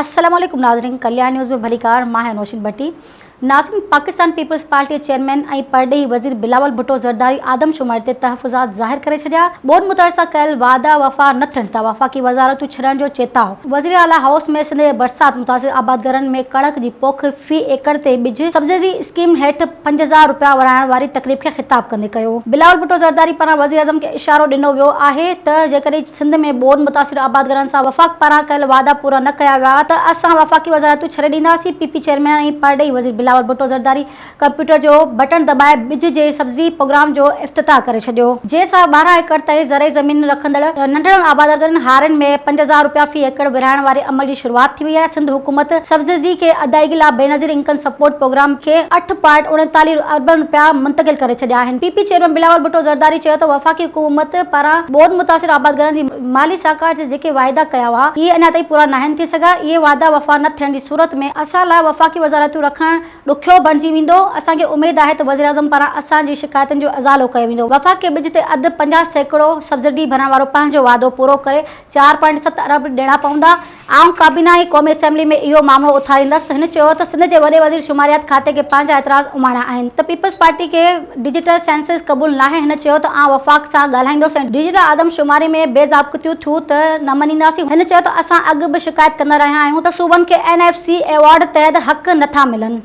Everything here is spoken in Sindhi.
السلام عليڪم ناظرين ڪلياڻ نيوز ۾ ڀليڪار مان آهيان نوشين ڀٽي ناظرين پاڪستان پيپلز پارٽي چيئرمين ۽ پرڏيهي وزير بلاول ڀٽو زرداري آدمشماري تي تحفظات ظاهر ڪري ڇڏيا ٻوڏ متاثر سان ڪيل وعدا وفا نه ٿيڻ ٿا وفاقي وزارتون ڇڏڻ جو چيتاء وزير اعليٰ هائوس ۾ سنڌ جي برسات متاثر آبادگارن ۾ ڪڻڪ جي پوک في ايڪڙ تي ٻج سبسڊي اسڪيم هيٺ 5000 رپيا ورهائڻ واري تقريب کي خطاب ڪندي ڪيو. بلاول ڀٽو زرداري پاران وزيراعظم کي اشارو ڏنو ويو آهي ته جيڪڏهن سنڌ ۾ ٻوڏ متاثر آبادگارن سان وفاق پاران ڪيل وعدا پورا نه ڪيا ويا ته اسان وفاقي وزارتون ڇڏي ڏينداسين، پي پي چيئرمين ۽ پرڏيهي وزير بلاول ڀٽو زرداري ڪمپيوٽر جو بٽڻ دٻائي ٻج جي سبسڊي پروگرام جو افتتاح ڪري ڇڏيو. جنهن سان 12 ايڪڙ تائين زرعي زمين رکندڙ ننڍڙن آبادگارن هارين ۾ 5000 رپيا في ايڪڙ ورهائڻ واري عمل جي شروعات ٿي وئي آهي. سنڌ حڪومت سبسڊي کي ادائيگي لاء بينظير انڪم سپورٽ پروگرام کي اٺ پوائنٽ 39 اربن رپيا منتقل ڪري ڇڏيا آهن. P P chairman Bilawal Bhutto Zardari چيو ته وفاقي حڪومت پاران ٻوڏ متاثر آبادگارن جي مالي سهڪار جا جيڪي واعدا ڪيا هئا اهي اڃا تائين پورا ناهن ٿي سگهيا، اهي واعدا وفا نه ٿيڻ جي صورت ۾ اسان لاء وفاقي وزارتون رکڻ ڏکيو بڻجي ويندو، اسان کي اميد آهي ته وزيراعظم پاران اسان جي شڪايتن جو ازالو ڪيو ويندو، وفاق کي ٻج تي اڌ 50% سبسڊي ڀرڻ وارو پنهنجو وعدو پورو ڪري چار پوائنٽ ست ارب ڏيڻا پوندا، آئون ڪابينا ۽ قومي اسيمبلي ۾ اهو مامرو اٿاريندس، هن چيو ته سنڌ جي وڏي وزير شماريات کاتي کي پنهنجا اعتراض اماڻيا آهن ته پيپلز پارٽي کي ڊجيٽل سينسز قبول ناهي، هن چيو ته آئون وفاق سان ڳالهائيندس ۽ ڊجيٽل آدمشماري ۾ بي ضابطگيون ٿيون ته نه مڃينداسين، هن چيو ته اسان اڳ به شڪايت ڪندا رهيا آهيون ته صوبن کي اين ايف سي ايوارڊ تحت حق نٿا ملن.